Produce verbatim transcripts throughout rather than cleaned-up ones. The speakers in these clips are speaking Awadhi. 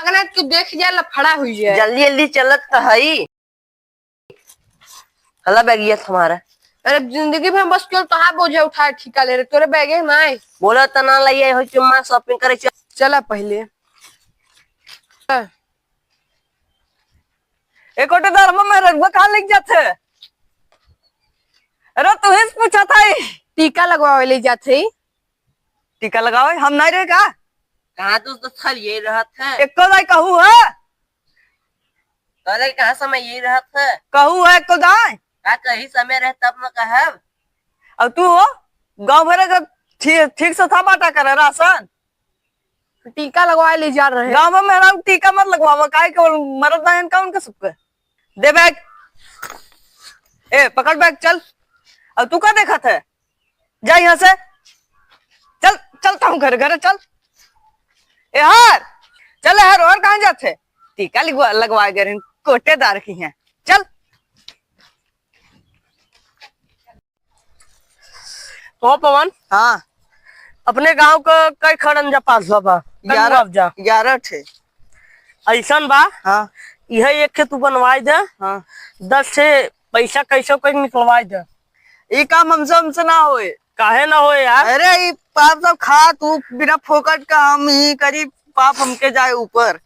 अगर तू देख जाए, लफड़ा हुई जाए। जल्दी जल्दी चलत तो हई। हला बैगिया तुम्हारा। अरे, जिंदगी भर हम बस केवल तोहार बोझा उठाए ठीका ले रहे, तोरे बैगे ना आए। बोला त ना लइए हो चुम्मा, shopping करे चल। चला पहले। एको तो दरबा में रखबा कहाँ लेके जात है? अरे, तू ही से पूछा था ही। टीका लगवावे ले जात है। टीका लगावे? हम नहीं रहे का? कहाँ तू तो खाली यही रहत है। एको दाई कहू है? तोरे कहाँ समय यही रहत है? कहू है एको दाई? का कहीं समय रहे तब न कहब। अब तू हो, गाँव भर का ठीक, ठीक से था बाटा करे राशन। टीका लगवाए ले जा रहे। गाँव में मेहरारू टीका मत लगवावा, काहे के मरद ना इनका उनके सबके। दे बैग। ए, पकड़ बैग, चल। अब तू का देखत है? जा यहाँ से। चल, चलता हूँ घर, घर चल। ए हार, चल यार, और कहाँ जात है? टीका लगवा, लगवा दे रहे हैं, कोटेदार की हैं। चल। तो पवन, हाँ। अपने गांव क कई खड़ंजा पास बा, बा? कई ग्यारह, मुआवजा? ग्यारह ठे। ऐसन बा, हाँ। यह एक ठे तू बनवाई दे, हाँ। दस ठे पैसा कैसे कोई निकलवाई दे। ई काम हमसे, हमसे ना होए। काहे ना होए यार? अरे, ई पाप सब खा तू, बिना फोकट का हम ही करी, पाप हमके जाए ऊपर।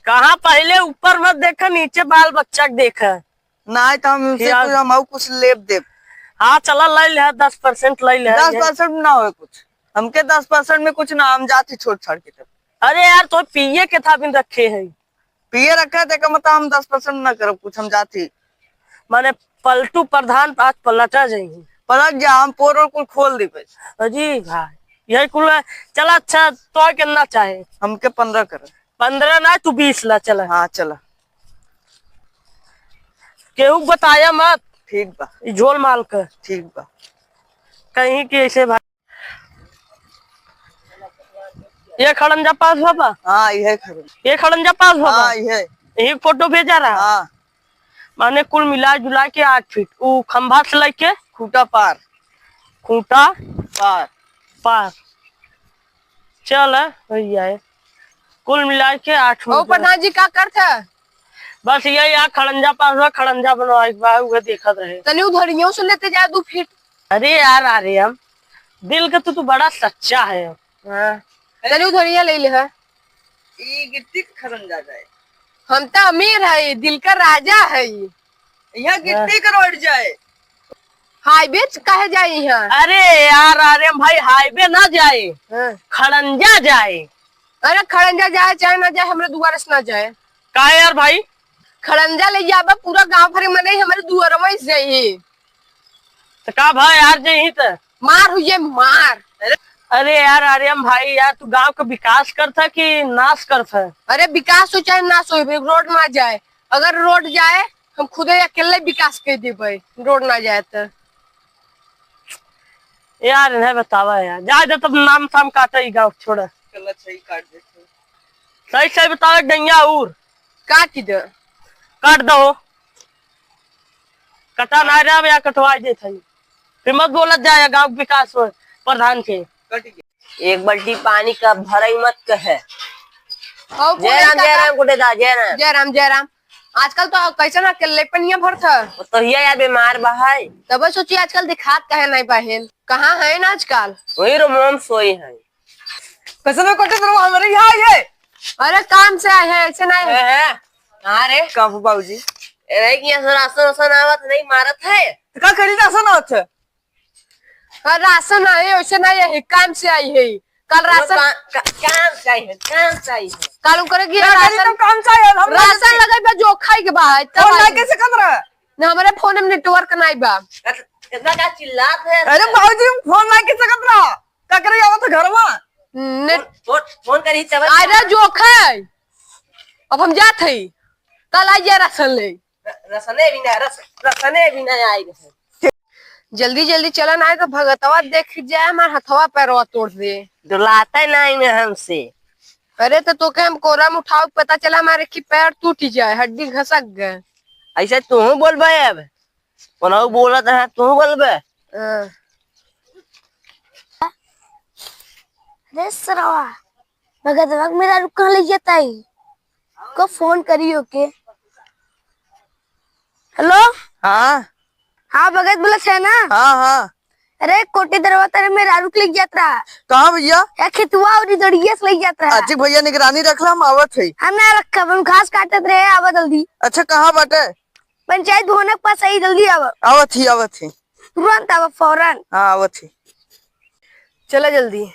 कहाँ पहले ऊपर मत देखे, नीचे बाल बच्चा के देखे। नाहीं तो हम उनसे यार। कुछ, हम और कुछ लेब देब। हाँ, चला, ले ले, दस percent ले ले। दस percent ना होए कुछ, हमके दस percent में कुछ ना, हम जाती छोड़ छाड़ के तब। अरे यार, तो पिए के था बिन रखे है। पिए रखे थे का मतलब हम दस percent ना करब कुछ, हम जाती। माने पलटू प्रधान आज पलटा जाएंगे। पलट जा, हम पोर और कुल खोल देबे। अजी भाई, यही कुल है। चला अच्छा, तो कितना चाहे? हमके पन्द्रह करे। पन्द्रह ना, तू बीस ला, चला। हाँ, चला। केहू बताया मत। ठीक बा। ई झोल माल का। ठीक बा। कहीं के ऐसे भाई। ये खड़ंजा पास हुआ बा? हाँ, ये खड़ंजा। ये खड़ंजा पास हुआ बा? हाँ, ये। यही फोटो भेजा रहा? हाँ। माने कुल मिला जुला के आठ फीट, उ खंभा से लेके खूंटा पार। खूंटा पार। पार। चल, भैया, कुल मिला के आठ ओ फीट। प्रधान जी, का करत है? बस यही, आ खड़ंजा पास बा, खड़ंजा बनवाए के बा, उहे देखत रहे। तनी उधरियों से लेते जाए दू फीट। अरे यार, अरे हम दिल के तो तू बड़ा सच्चा है। हाँ। तनी उधरिया ले ले है। ई गिट्टी के खड़ंजा जाए। हम तो अमीर है, दिल का राजा है। यहाँ गिट्टी के रोड जाए। Highway च-, काहे जाए यहाँ? अरे यार, अरे हम भाई highway ना जाए, हाँ। खड़ंजा जाए। अरे खड़ंजा जाए चाहे ना जाए, हमरे दुआरे से ना जाए। काहे यार भाई? खड़ंजा ले जाबा, पूरा गांव भर के मनई हमरे दुआरवा से जाई। त का भा यार, जइही त? मार हुई है, मार। अरे, अरे यार, आर्यम भाई यार, तू गांव के विकास करत है कि नाश करत है? अरे विकास हो चाहे नाश हो, रोड ना जाए। अगर रोड जाए, हम खुदे अकेले विकास कर देबे, रोड ना जाए त। यार, इन्हें बतावा यार, जा दे तब नाम साम काटा ई गांव छोड़ा। चल अच्छा, ई काट दे। सही सही बतावे डैया और। काट दे। काट दो। कटा ना रहा या कटवा देत है। फिर मत बोलत जाए गांव के विकास हो प्रधान के। एक बाल्टी पानी का भरई मत कहे। ओ जय राम, जय राम, गुड्डे दा, जय राम। जय राम, जय राम। आजकल तो कैसे ना अकेले पनिया भरत है। वो तो हिया यार बीमार बा है। तब सोची आजकल दिखात काहे नहीं बहिन, कहाँ है ना आजकल? वही रूम में सोई है। कैसे में कोटे तो हमारे यहाँ ये। अरे काम से आए हैं, ऐसे नहीं। है, है। कहाँ रे? कहाँ बाबूजी? अरे कि यहाँ से राशन वासन आवत नहीं मारत है। तो का करी राशन आवत है? हाँ, राशन आए, वैसे नहीं है, काम से आई है। कल वो राशन का-, का-, काम से आई है, काम से आई है। कल उनकरे की का करी राशन, तो काम से आई है, हम राशन लगे बा जो खाई के बा, तब फोन आई। ना कैसे कर रहा है? ना, हमारे फोन में network नहीं बा। कितना का चिल्लात है? अरे बाबूजी, फोन ना कैसे कर रहा? का करे आवत है घरवा? नेट फोन, फोन, फोन करी तब अरे जोखे। अब हम जात हई। कल आ जा राशन ले। र-, रसने भी ना, रस-, रसने भी ना आई रहे। जल्दी जल्दी चलन आए तो भगतवा देख जाए, हमार हथवा पैरवा तोड़ दे। डोलाते नहीं ना हमसे। अरे तो तोके हम कोरा में उठाओ, पता चला हमारे की पैर टूट जाए, हड्डी घसक गए। ऐसे तू बोलबे अब। कोनऊ बोलत है, तू बोलबे? हाँ। अरे सरवा, भगतवा के मेहरारू कहाँ ले जाता है? को फोन करी ओके। हेलो। हाँ। हाँ, भगत बोलत है ना? हाँ, हाँ। अरे, कोटेदारवा तोरे मेहरारू के लेके जात रहा। कहाँ भैया? या खेतवा और दड़िया से लेके जात रहा। अच्छी भैया, निगरानी रख ला, हम आवत है। हम ना रखब, हम घास काटत रहे, आवा जल्दी। अच्छा, कहाँ बाटे? पंचायत भवन के पास आई, जल्दी आवा। आवत ही, आवत ही। तुरंत आवा, फौरन। हाँ, आवत ही। चला जल्दी।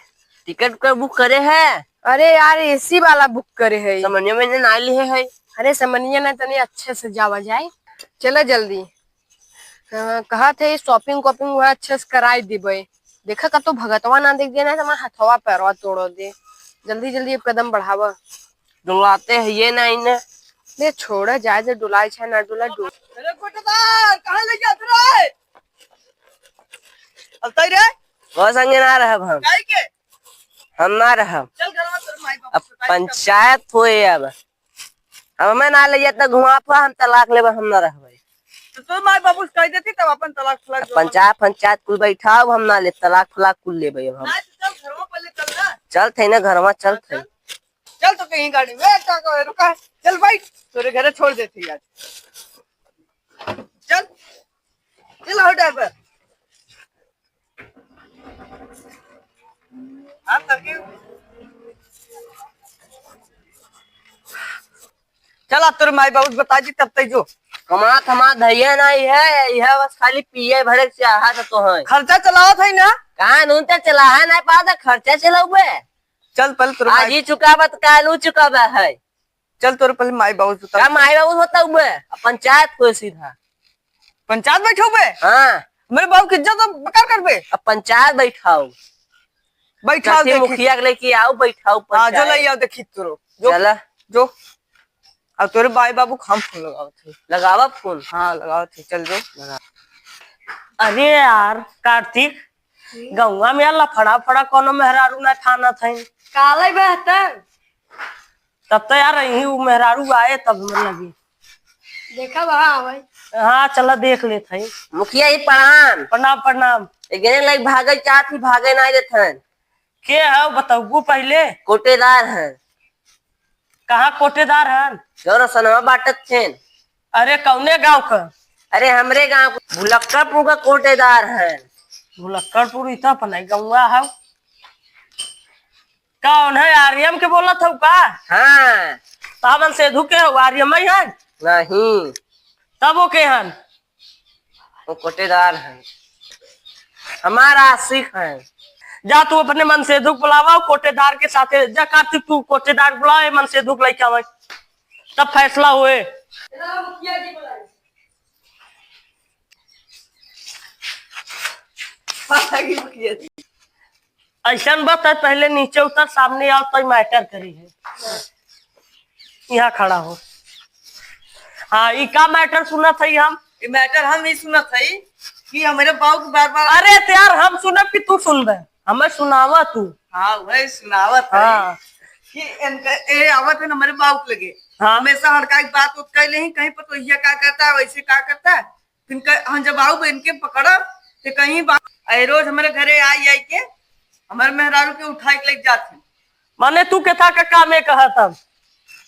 टिकट का बुक करे है? अरे यार, एसी वाला बुक करे है। समनिया में ना लिए है। अरे समनिया ना, तनी अच्छे से जावा जाए। चला जल्दी। हाँ, कहत है shopping वॉपिंग वहाँ अच्छे से कराई दिबे। देखा कतो भगतवा ना देख जाए ना, तो हमारा हथवा पैरवा तोड़ दे। जल्दी जल्दी अब कदम बढ़ावा। डुलाते है ये ना इन्हें। ले छोड़ा जाए, जे डुलाए चाहे ना डुलाए, डुल- अरे कोटेदार, कहाँ ले जात रे? अब तई रे? वो संगे ना रहब हम। काहे के? हम ना रहब। चल घरवा, तोर माई बाप अब से बताई, पंचायत होए अब। अब हमें ना ले जाता घुमा फुआ, हम तलाक लेबे, हम ना रहबे। तो तोर माई बाबू से कह देती तब अपन तलाक फलाक अब जो पंचायत, पंचायत कुल बैठाओ, हम ना ले, तलाक फलाक कुल लेबे अब हम। ना, तो चल घरवा पहले चल ना। चल थे ना घरवा, चल हाँ, थे। चल। चल तो कहीं गाड़ी में, का कहे, रुका, चल बैठ, तोरे घरे छोड़ देती आज। चल, चल आओ ड्राइवर। हाँ, करके। चला, तोर माई बाबू बता दी, तब तई जो। कमात हमार धैया नहीं है, यह बस खाली पिए भरे के चाहत तो है। खर्चा चलावत है ना? कहाँ नून ते चला है, नहीं पाता खर्चा चलाऊ बे। चल, पहले तोर आज माई ही चुकाबा तो काल ऊ चुकाबा है। चल, तोर पहले माई बाबू बता। का माई बाबू होता हूँ बे? अब पंचायत को सीधा। पंचायत बैठो बे? हाँ। मेरे बाबू की इज्जत तो बेकार कर बे। अब पंचायत बैठाओ। बैठाओ, जैसे देखी। मुखिया के लेके आओ, बैठाओ हाँ, जो पंचायत। ले आओ, देखी तोरो। जो, चला। जो। अब तोरे माई बाबू के हम फोन लगावत है। लगावा फोन। हाँ, लगावत है, चल जो। लगा। अरे यार, कार्तिक, हम्म? गौवा में यार लफड़ा फड़ा कोनो मेहरारू ना थाना था। काले बेहतर। तब तो यार यही उ मेहरारू आए तब हमें लगी। देखा बा, हाँ भाई। हाँ, चला देख लेत हई। मुखिया जी प्रणाम। प्रणाम, प्रणाम। एक जने लाइक भागे चाहत ही, भागे ना देत हन। के है बताऊ पहले? कोटेदार हैं। कहाँ कोटेदार हैं? जो रसनवा बाटत थे। अरे कौने गाँव का? अरे हमरे गाँव का भुलक्कड़पुर का कोटेदार हैं। भुलक्कड़पुर इतना अपना ही गौवा है। कौन है, आर्यम के बोलत हऊ का? हाँ। तो हमन सेधु के हऊ, आर्यम ही है? नहीं। तब वो के हन? वो कोटेदार हैं, हमार आशिक हैं। जा तू अपने मनसेधु के बुलावा, कोटेदार के साथे जा। कार्तिक तू कोटेदार बुलावा, ये मनसेधु के लेके आवे, तब फैसला होए। ऐसन बात है, पहले नीचे उतर, सामने आओ, तो मैटर करी है। यहाँ खड़ा हो। हाँ, ई का मैटर सुनत हई हम? ई मैटर हम ई सुनत हई कि हमरे बाऊ के बार बार अरे तो यार, हम सुनब कि तू सुनबे? हमें सुनावा तू। हाँ, वही सुनावत हई हाँ। कि इनका, ए आवत है हमरे बाऊ के लगे। हाँ। हमेशा हड़का के बात उत कर ले, कहीं पतोहिया का करता है, वैसे का करता है। फिर क-, हम जब आऊ बहन के पकड़ब, तो कहीं बा-, ए रोज हमरे घरे आई, आई के हमरे मेहरारू के उठाई के लेके जात हैं। माने तू केथा का कामे कहत हन?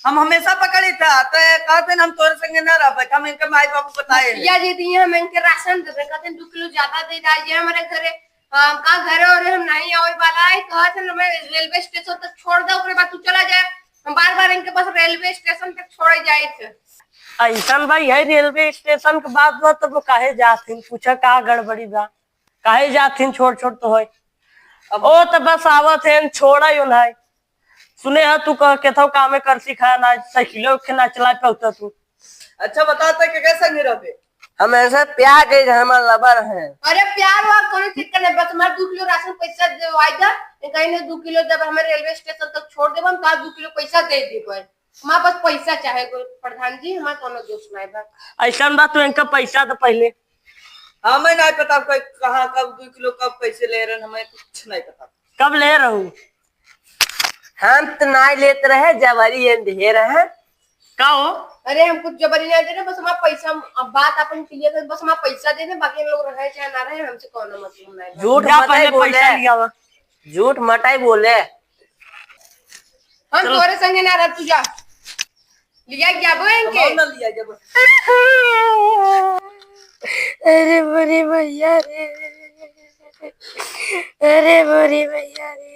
हम हमेशा पकड़ी था, तो कहत हैं हम तोरे संगे ना रहबे, हम इनके माई बाबू बताए हैं। मुखिया जी दिए हम इनके राशन दे दे, कहते हैं दो किलो ज्यादा दे दे, ये हमरे घरे, अ, का घरे और हम नहीं आवे वाला है, कहत हैं हमें रेलवे स्टेशन तक छोड़ दे, ओकरे बाद तू चला जाए। हम बार बार इनके बस रेलवे स्टेशन तक छोड़े जाए थे। ऐसन भाई है रेलवे स्टेशन के बात बा, तब वो काहे जात हैं? पूछा का गड़बड़ी बा? काहे जाथिन छोड़ छोड़ तो होय। अब ओ तो बस आवत है, छोड़ा यो ना। सुने हा तू कह के थो कामे कर सिखा ना, साइकिलो के ना चला पाउता तू। अच्छा बता तो के कैसे नहीं रहते? हम ऐसे प्यार के हमार लवर हैं। अरे प्यार वार कोनो चक्कर नहीं, बस हमारे दो किलो राशन पैसा दे वायदा, कहीं ना दो किलो जब हमें रेलवे स्टेशन तक छोड़ देबो, हम तो दो किलो पैसा दे देबो। हमारे पास पैसा चाहे कोई प्रधान जी, हमारे कोनो दोष नहीं बा। ऐसन बा, तू इनका पैसा तो पहले। हमें नहीं पता कोई कहाँ, कब दो किलो, कब कैसे ले रहे, हमें कुछ नहीं पता। कब ले रहू? हम तो नहीं लेत रहे, जबरी ये दे रहे। का हो? अरे हम कुछ जबरी नहीं दे रहे, बस हमारा पैसा, अब बात अपन क्लियर कर, बस हमारा पैसा दे दे, बाकी हम लोग रहे चाहे ना रहे, हमसे कोनो मतलब नहीं बा। झूठ जा मत पहले बोले। पैसा लिया हुआ। झूठ मटाई बोले। हम चलो। तोरे संगे ना रह, तू जा। लिया जाबो इनके। हम ना लिया जाबो। अरे मोरी मैया रे, अरे मोरी मैया रे।